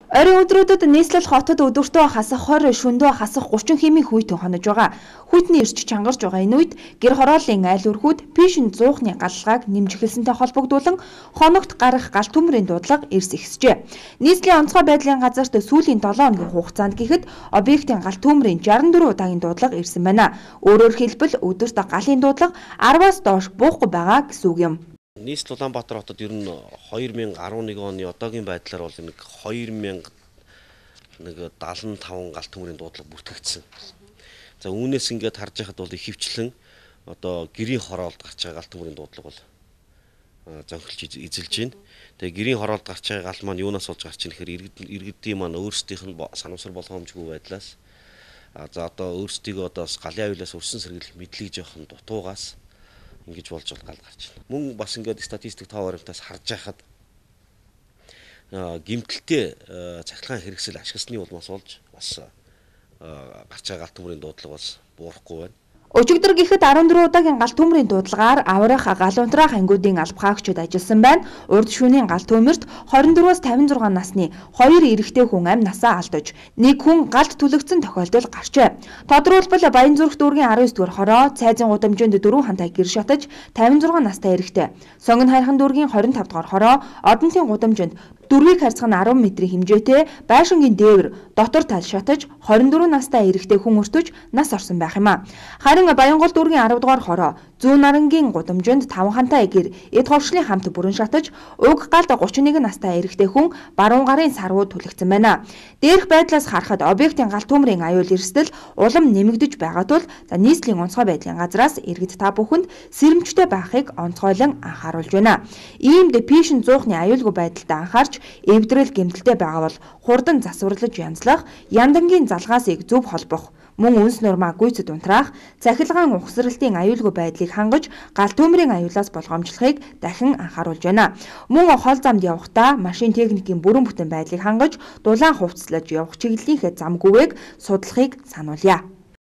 Оройн өдрүүдэд нийслэл хотод өдөртөө хасах 20, шөндөө хасах 30 хэмийн хүйтэн хонож байгаа. Хүйтний эрч чангарч байгаа энэ үед гэр хорооллын айл өрхүүд пишин 100-ны галлагааг нэмж эхэлсэнтэй холбогдуулан хоногт гарах гал төмрийн дуудлага эрс ихсжээ. Нийслэлийн онцгой байдлын газарт сүүлийн 7 хоногийн хугацаанд гэхэд объектын гал төмрийн 64 удаагийн дуудлага ирсэн байна. Өөрөөр хэлбэл өдөрт галын дуудлага 10-аас доош буухгүй байгаа гэсэн үг юм. Нийслэл Улаанбаатар хотод ер нь 2011 оны одоогийн байдлаар бол нэг 2075 галт төмрийн дуудлага бүртгэгдсэн. За үүнээс ингээд харж байхад бол ихэвчлэн одоо гэрийн хороолд гарч байгаа галт төмрийн дуудлага бол зөнхөлж эзэлж байна. Тэгээ гэрийн хороолд гарч байгаа гал маань юунаас болж гарч ийн гэхээр иргэдийн маань өөрсдийнх нь санамсар болгоомжгүй байдлаас за одоо өөрсдийгөө одоо галын аюулаас өрсөн сэргийлэх мэдлэг жоохон дутуугаас ингэж болж гал гарч байна. Мөн бас ингээд статистик тоо баримтаас харж байхад гэмтэлтэй цахилгаан хэрэгсэл ашигласны улмаас болж бас гарч байгаа галт төмрийн дуудлага бас буурахгүй байна. Өчигдөр гэхэд 14 удаагийн гал төмрийн дуудлагаар аврах гал унтраах ангиудын албахаагчид ажилласан байна. Урд шөнийн гал төмөрт 24-аас 56 насны 2 эрэгтэй хүн амь насаа алдаж, нэг хүн галд түлэгдсэн тохиолдол гарчээ. Тодорхойлбол Баянзүрх дүүргийн 19 дугаар хороо цайзын гудамжинд 4 хантай гэр шатаж 56 настай эрэгтэй. Сонгон хайрхан дүүргийн 25 дугаар хороо Одонтын гудамжинд дөрвийг харьцах нь 10 метрийн хэмжээтэй байшингийн дээвэр дотор тал шатаж 24 настай эрэгтэй хүн өртөж нас орсон байх юм а. Харин Баянгол дүүргийн 10 дугаар хороо Зүүн нарангийн гудамжинд 5 хантай гэр эд ховшлын хамт бүрэн шатаж уг галд 31 настай эрэгтэй хүн баруун гарын сарвууд түлэгдсэн байна. Дээрх байдлаас харахад объектын гал төмрийн аюул эрсдэл улам нэмэгдэж байгаа тул за нийслэлийн онцгой байдлын газраас иргэд та бүхэнд сэрэмжтэй байхыг онцгойлон анхааруулж байна. Иймд пишин 100-ны аюулгүй байдалд анхаарч эвдрэл гэмтэлтэй байгаа бол хурдан засварлаж янзлах, яндангийн залгаасыг зөв холбох, мөн үнс нурмаа гүйцэд унтраах, цахилгаан ухсралтын аюулгүй байдлыг хангаж гал төмрийн аюулаас болгоомжлохыг дахин анхааруулж байна. Мөн хол замд явахдаа машин техникийн бүрэн бүтэн байдлыг хангаж дулаан хувцаслаж явах чиглэлийнхээ зам гүгээг судлахыг сануулъя.